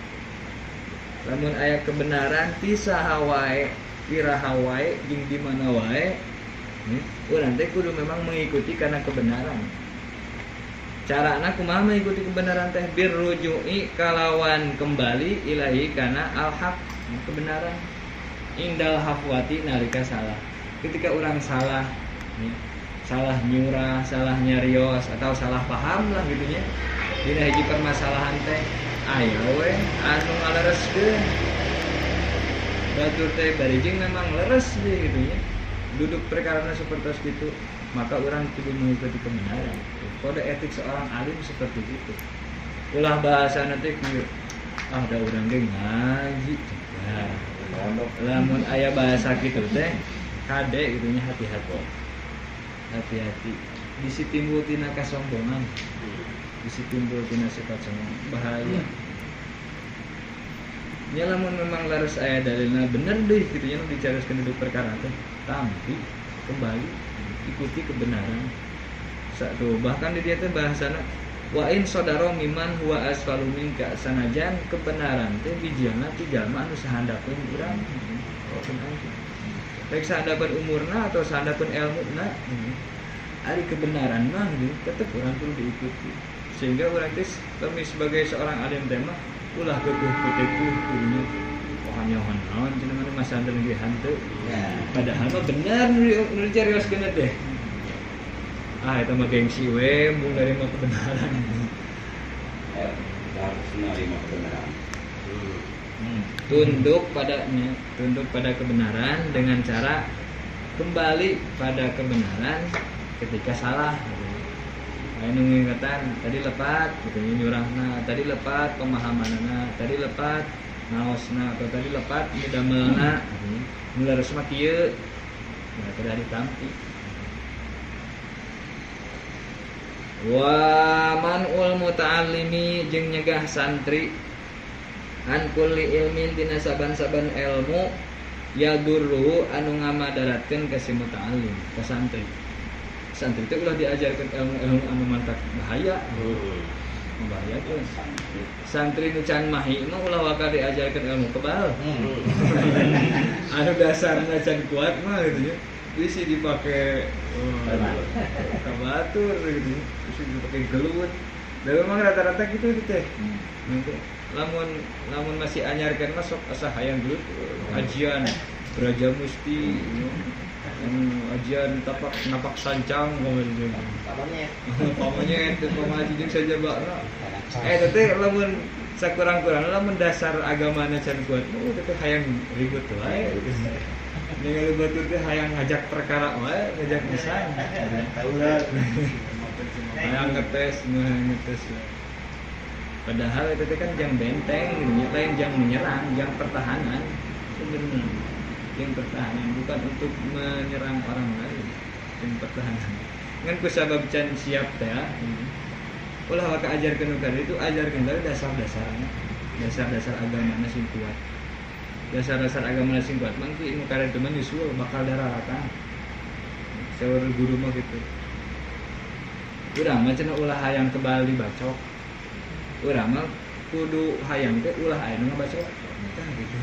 Lamun aya kebenaran ti saha wae, iraha wae jeung di mana wae, urang teh kudu memang mengikuti kana kebenaran. Carana kumaha mengikuti kebenaran teh birruju'i kalawan kembali ilahi kana al haq, kebenaran. Indal hafwati nalika salah. Ketika orang salah, salah nyurah, salah nyarios atau salah paham lah gitu nya. Dina hiji permasalahan teh aya we anu ngalereskeun. Batur teh bari jeung memang leres deui gitu nya. Duduk perkarana seperti itu, maka orang kudu mengikuti kebenaran. Kode etik seorang alim seperti itu. Ulah bahasa nanti ah da urang ge ngaji. Nah, lamun aya bahasa kitu teh kade gitu nya hati-hati. Hati-hati. Bisi timbul tina kasombongan. Bisi timbul tina sifat sombong, bahaya. Nya lamun memang leres aya dalilna bener deui kitu nya nu dicarioskeun duduk perkara teh, tampi kembali ikuti kebenaran. Satu bahkan di dia teh bahasana wa in sodaro miman huwa asfalu minka sanajan kebenaran teh bijana ti jalma anu sahandapeun urang. Baik sahandapeun umurna atau sahandapeun elmuna, ari kebenaran mah tetep urang perlu diikuti. Sehingga urang teh kami sebagai seorang alim teh mah ulah keukuh kuteku kudunya. Oh hanyawan naon cenah mah masantren ge hanteu. Padahal mah bener nu dicarioskeun teh. Ah eta mah gengsi we mun nerima kebenaran. Harus menerima kebenaran. Tunduk padanya, tunduk pada kebenaran dengan cara kembali pada kebenaran ketika salah. Anu ngingatan tadi lepat gitu nyurahna, tadi lepat pemahamanana, tadi lepat naosna atau tadi lepat midamelna, nu leres mah kieu. Nah, kada ditampi. Wa man'ul muta'allimi jeung nyegah santri an kulli ilmin tina saban-saban ilmu yadurruhu anu ngamadaratkeun ka si muta'allim, ka santri. Santri teh ulah diajarkeun ilmu-ilmu anu mantak bahaya. Membahayakeun. Santri nu can mahi mah ulah waka diajarkeun ilmu kebal. Anu dasarna can kuat mah gitu nya. Bisi dipake kabatur gitu, bisi dipake gelut. Dan memang rata-rata gitu teh. Nanti lamun masih anyarkeun mah sok asa hayang gelut ajian Braja Musti, ajian tapak napak sancang kumaha Pamonyet. Pamonyet teu pamaji jeung sajabana. Eta teh lamun sakurang-kurangna lamun dasar agamana can kuat, teh hayang ribut wae. Ningali batur teh hayang ngajak perkara wae, ngajak pisan. Hayang ngetes, ngetes. Padahal itu teh kan jang benteng, lain jang menyerang, jang pertahanan. Sebenarnya jang pertahanan bukan untuk menyerang orang lain, jang pertahanan. Ngan ku sabab can siap teh. Ulah waka ajarkeun nu itu ajarkeun tapi dasar-dasarna, dasar-dasar agamana sing kuat. Dasar-dasar agama sing kuat mah ilmu karen teman nyusul bakal dararatan. Saur guru mah gitu. Urang mah cenah ulah hayang kebal dibacok. Urang mah kudu hayang teh ulah aya nu ngabacok. Tah gitu.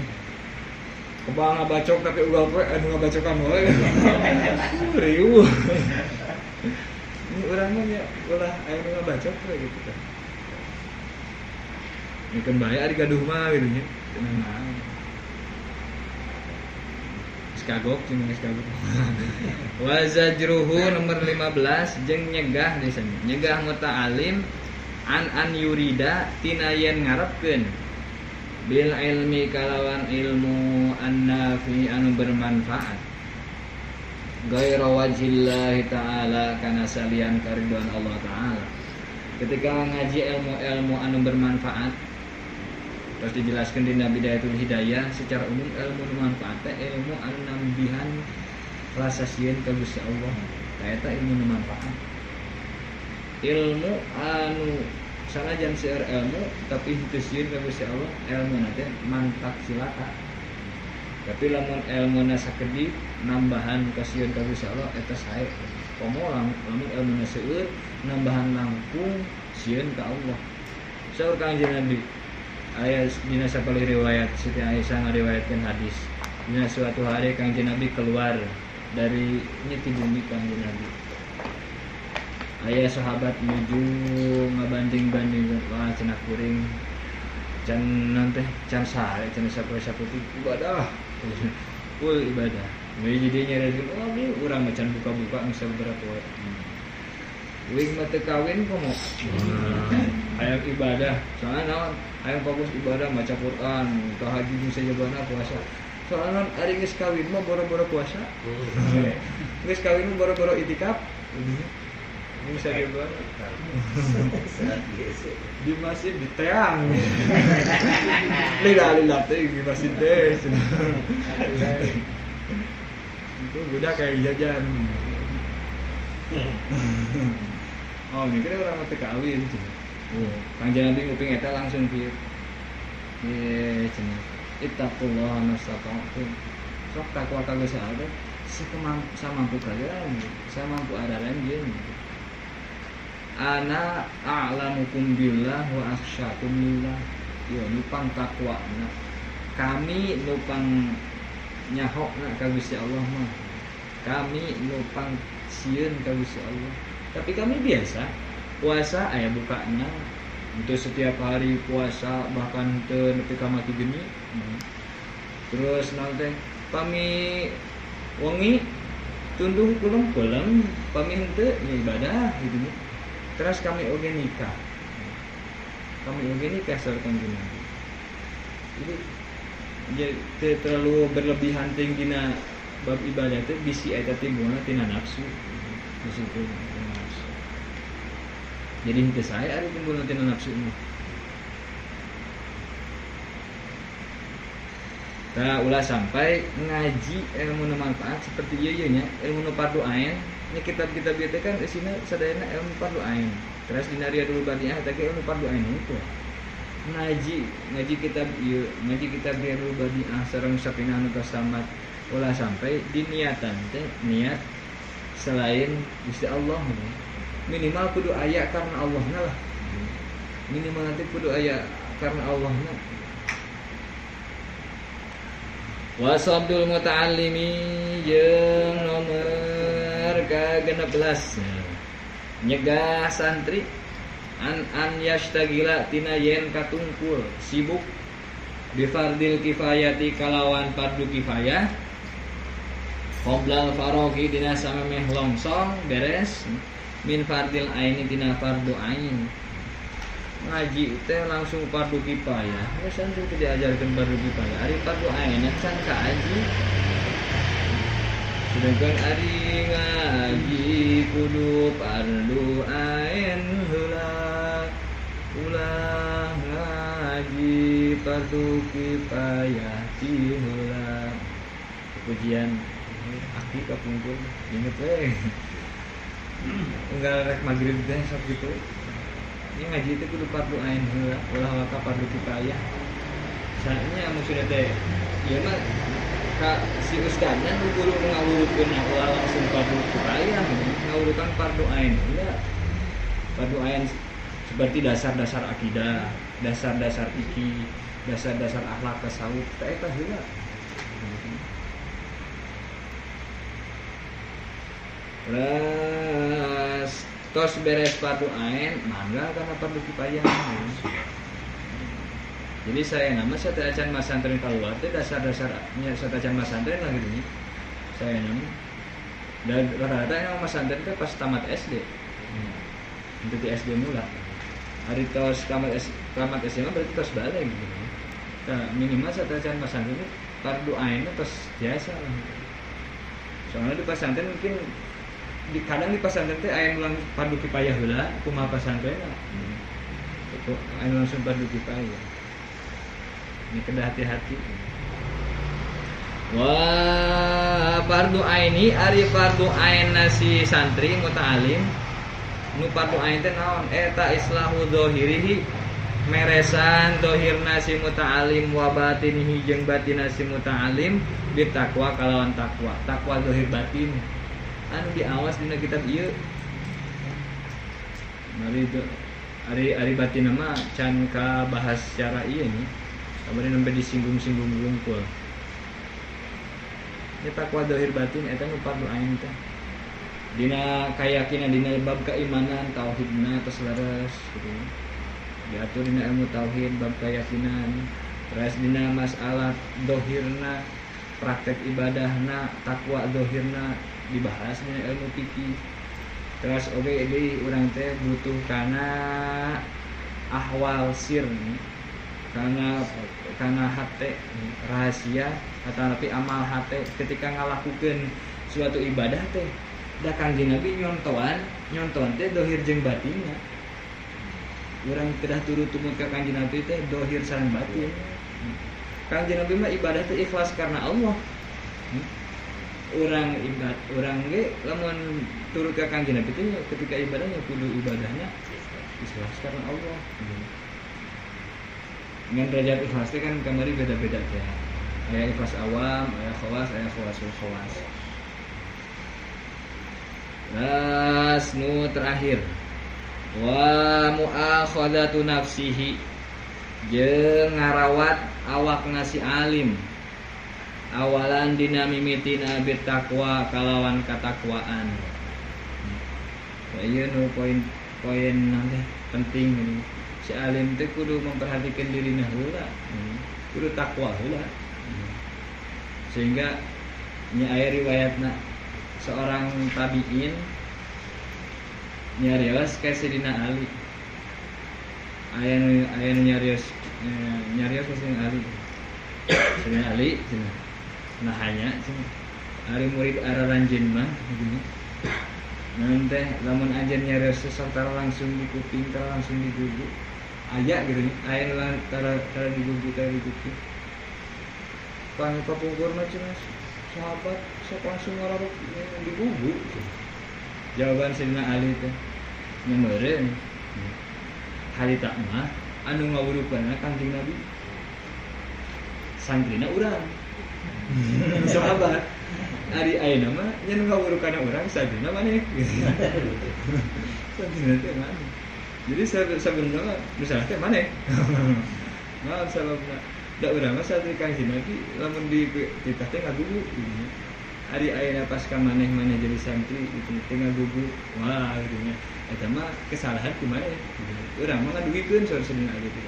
Kebal ngabacok tapi ulah poe anu ngabacokan wae. Riuh. Urang mah nya ulah aya nu ngabacok we gitu tah. Mikeun bae ari gaduh mah gitu nya. Tenang naon. Kagok jeung geus kagok. Wa zajruhu nomor 15 jeung nyegah di sana. Nyegah muta'alim an yurida tina yen ngarepkeun bil ilmi kalawan ilmu annafi anu bermanfaat. Ghaira wajhillahi ta'ala kana salian karidhoan Allah ta'ala. Ketika ngaji ilmu-ilmu anu bermanfaat terus dijelaskan di Bidayatul Hidayah secara umum ilmu manfaat teh ilmu anu nambihan Rasa sieun ka Gusti Allah. Eta ilmu nu manfaat. Ilmu anu sanajan seueur ilmu tapi henteu sieun ka Gusti Allah, ilmuna teh mantak cilaka. Tapi lamun ilmuna sakedik nambahan kasieun ka Gusti Allah eta sae. Komo lamun ilmuna seueur nambahan langkung sieun ka Allah. Saur Kangjeng Nabi aya dina sapalih riwayat Siti Aisyah ngariwayatkeun hadis. Dina suatu hari Kangjeng Nabi keluar dari nyeti bumi Kangjeng Nabi. Aya sahabat nuju ngabanding-bandingkeun wah cenah kuring can naon teh can sare can sapoe-sapoe ibadah. Full ibadah. Jadi jadi nyarioskeun oh ieu urang mah can buka-buka geus sabaraha poe. Uing mah teu kawin komo. Hayang ibadah, soalna naon? Hayang fokus ibadah maca Quran, tahajud sajabana puasa. Soalna ari geus kawin mah boro-boro puasa. Geus kawin mah boro-boro itikaf. Ini sajabana. Di masjid diteang. Lila-lila teh di masjid teh. Itu budak kayak jajan. Oh, mikirnya orang mati kawin. Kangjeng Nabi nguping eta langsung kieu. Ye cenah. Ittaqullah mastata'tum. Sok takwa ka Gusti Allah samampu kalian, samampu adaran jeung. Ana a'lamukum billah wa akhsyakum lillah. Ieu nupang takwana. Kami nupang nyahokna ka Gusti Allah mah. Kami nupang sieun ka Gusti Allah. Tapi kami biasa puasa aya bukana untuk setiap hari puasa bahkan teu nepi ka mati geni. Terus naon teh pami wengi tunduh kulem-kulem pami henteu nya ibadah gitu nya. Terus kami oge nikah. Kami oge nikah saur Kangjeng Nabi. Jadi teu terlalu berlebihan teuing dina bab ibadah teh bisi eta timbulna tina nafsu. Bisi tina nafsu. Jadi henteu sae ari timbulna tina nafsu mah. Tah ulah sampai ngaji ilmu nu manfaat seperti ieu ieu nya, ilmu nu fardu ain. Nya kitab-kitab ieu teh kan isina sadayana ilmu fardu ain. Terus dina Riyadul Badiah teh ilmu fardu ain itu. Ngaji kitab ieu, ngaji kitab Riyadul Badiah sareng Safinah nu Samad. Ulah sampai diniatan teh niat selain Gusti Allah. Minimal kudu aya karena Allahna lah. Minimal nanti kudu aya karena Allahna. Wasabdul muta'allimi jeung nomor ka-16 nyegah santri an yashtagila tina yen katungkul sibuk bifardil kifayati kalawan fardu kifayah qoblal farogi dina samemeh longsong beres min fardil aini dina fardu ain. Ngaji teh langsung fardu kifayah. Geus santri teh diajarkeun fardu kifayah. Ari fardu ain can kaaji. Sedangkan ari ngaji kudu fardu ain heula. Ulah ngaji fardu kifayah ti heula. Pujian aki kapungkur inget we. Unggal rek magrib teh sok gitu. Ini ngaji itu kudu fardu ain heula, ulah waka fardu kifayah. Saatnya maksudnya teh ieu mah ka si ustadna nu guru ngawurukeun ulah langsung fardu kifayah, ngawurukan fardu ain heula. Fardu ain seperti dasar-dasar akidah, dasar-dasar fikih, dasar-dasar akhlak tasawuf, teh eta heula. Terus tos beres fardu ain mangga karena fardu kifayah. Jadi saya nama saya teh acan masantren keluar teh dasar-dasarnya saya acan masantren lah gitu nya. Saya nama dan rata-rata emang masantren teh pas tamat SD. Untuk di SD mula. Hari tos tamat SD mah berarti tos balik gitu. Nah, minimal saya teh acan masantren fardu ain tos biasa lah. Soalnya di pesantren mungkin di kadang di pesantren teh aya nu fardu kifayah heula kumaha pesantren. Itu aya langsung fardu kifayah. Ini kedah hati-hati. Wa fardu aini ari fardu ain si santri muta'alim nu fardu ain teh naon eta islahu zahirihi meresan dohirna si muta'alim wa batinihi jeung batinna si muta'alim bitakwa kalawan takwa takwa dohir batin anu diawas dina kitab ieu mari ari batin mah can ka bahas secara ieu nya kamari nembe disinggung-singgung wungkul nya takwa dohir batin eta nu fardu ain teh dina kayakinan dina bab keimanan tauhidna tos leres gitu. Diatur dina ilmu tauhid bab keyakinan terus dina masalah dohirna praktek ibadahna takwa dohirna dibahas dina ilmu fikih terus oge deui urang teh butuh kana ahwal sir kana hate rahasia atau amal hate ketika ngalakukeun suatu ibadah teh da Kangjeng Nabi nyontoan teh dohir jeung batinna. Urang kedah turut tumut ka Kangjeng Nabi teh dohir sareng batin. Kangjeng Nabi mah ibadah teh ikhlas karena Allah. Urang ibadah urang ge lamun turut ka Kangjeng Nabi teh ketika ibadahnya kudu ibadahnya ikhlas karena Allah. Ngan derajat ikhlas teh kan kamari beda-beda teh. Aya ikhlas awam, aya khawas, aya khawasul khawas. Las nu terakhir wa mu'akhadatu nafsihi jeung ngarawat awak si alim awalan dina mimitina bittaqwa kalawan katakwaan. Ieu nu poin nanti penting ini. Si alim teh kudu memperhatikan dirina heula, kudu takwa heula. Sehingga nya aya riwayatna seorang tabiin nyarios ka Sayyidina Ali. Aya nu nyarios nyarios ka Sayyidina Ali. Sayyidina Ali cenah. Nah hanya cenah. Ari murid araranjeun mah gitu. Naon teh lamun anjeun nyarios tara langsung di kuping, tara langsung di gugu. Aya gitu nya. Aya nu tara di gugu, tara di kuping. Pang kapungkur mah cenah sahabat sok langsung ngararuk di gugu. Jawaban Sayyidina Ali teh meureun harita mah anu ngawurukeunna Kangjeng Nabi santrina urang sahabat ari ayeuna mah nya nu ngawurukeunna urang santrina maneh santrina teh maneh jadi sabenerna nu salah teh maneh maaf sababna da urang mah santri Kangjeng Nabi lamun di titah teh ngagugu ari ayeuna pas ka maneh-maneh jadi santri gitu teh ngagugu wah gitu nya eta mah kesalahan ku maneh gitu. Urang mah ngadugikeun saur Sayyidina Ali teh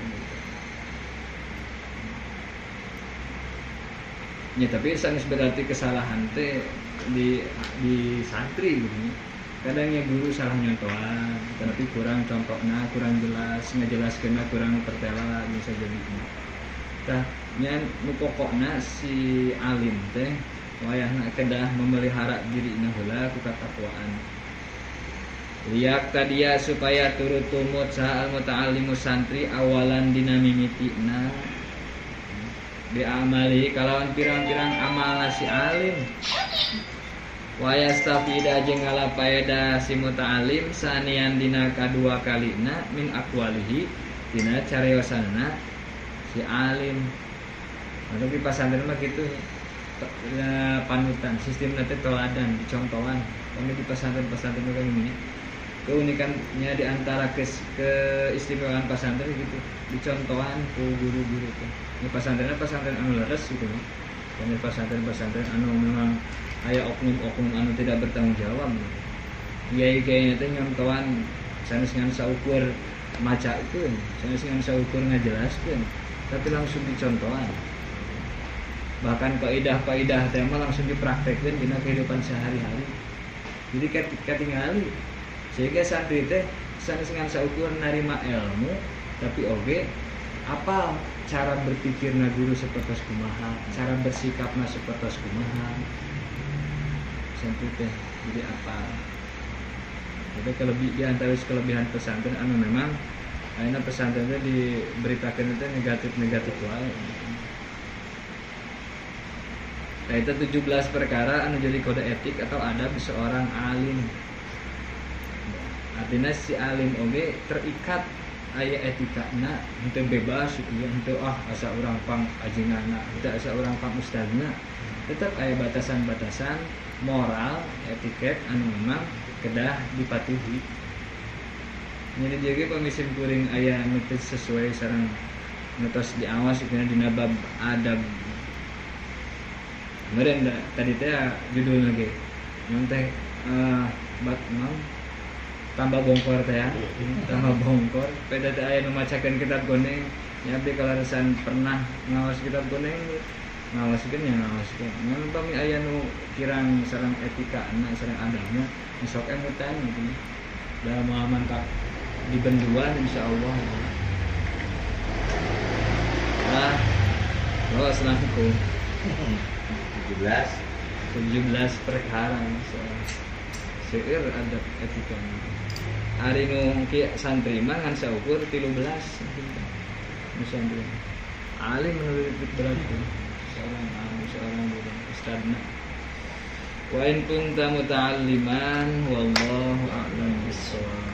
nya tapi sanes berarti kesalahan teh di santri gitu nya. Kadang nya guru salah nyontohan tapi kurang contohna kurang jelas ngajelaskeunna kurang pertela bisa jadi tah nya nu pokokna si alim teh wayahna kedah memelihara dirina heula ku katakwaan. Liak tadia supaya turut tumut saha al muta'allimu santri awalan dina mimitina bi amali kalawan pirang-pirang amal si alim. Wa yastafida jeung ngalapaeda si muta'allim sanian dina kadua kalina min aqwalihi dina cariosanna si alim. Maka di pasantren mah kitu panutan sistem nanti toladan dicontohan kami di pesantren-pesantren kan ini keunikannya di antara keistimewaan pesantren gitu dicontohan ku guru-guru tuh ini pesantrennya pesantren anu leres gitu ini pesantren-pesantren anu memang aya oknum-oknum anu tidak bertanggung jawab gitu. Kiai-kiai teh nyontohan sanes ngan saukur macakeun sanes ngan saukur ngajelaskeun tapi langsung dicontohan bahkan kaidah-kaidah teh mah langsung dipraktekkeun dina kehidupan sehari-hari. Jadi katingali sehingga santri teh sanes ngan saukur narima ilmu tapi oge apa cara berpikirna guru sapertos kumaha, cara bersikapna sapertos kumaha. Santri teh jadi apa? Jadi kelebih di antara kelebihan pesantren anu memang ayeuna pesantren teh diberitakeun teh negatif-negatif wae. Nah, itu 17 perkara anu jadi kode etik atau adab seorang alim. Artinya si alim oge terikat aya etikana, henteu bebas gitu ya, henteu asa urang pang ajengana, henteu asa urang pang ustadna. Tetap aya batasan-batasan moral, etiket anu memang kedah dipatuhi. Jadi dia ge pamisim kuring aya anu teu sesuai sareng nu tos diawas gitu dina bab adab. Meureun tadi teh judulna ge. Nyon teh bab naon? Tambah bongkor teh ya. Tambah bongkor. Beda teh aya nu macakeun kitab kuning. Nya abdi kalaresan pernah ngaos kitab kuning, ngaoskeun nya ngaoskeun. Ngan upami aya nu kirang sareng etikana sareng adabna, sok emutan gitu. Da moal mantap di benduan insyaallah. Nah, wassalamualaikum. 17 perkara soal seueur adab etika. Ari nu santri mah ngan saukur 13 nu santri. Alim menurut berat seorang alim, seorang guru ustadna. Wa in kunta muta'alliman wallahu a'lam bissawab.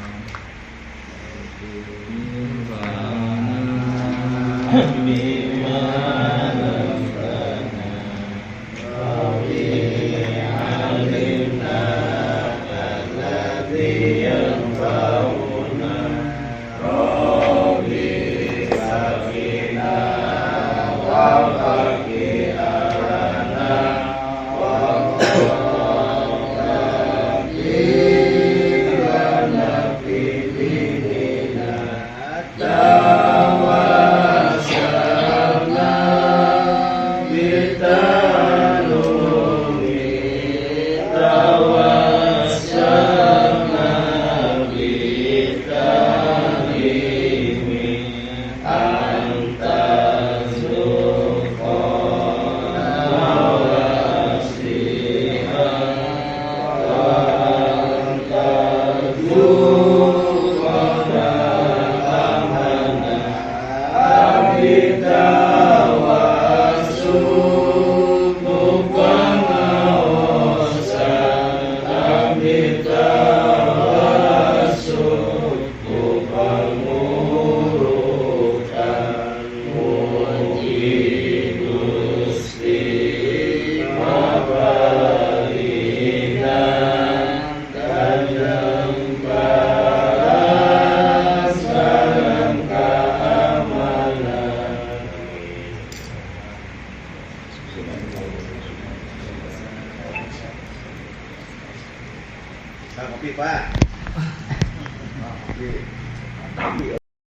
Kopi, Pak. Kopi.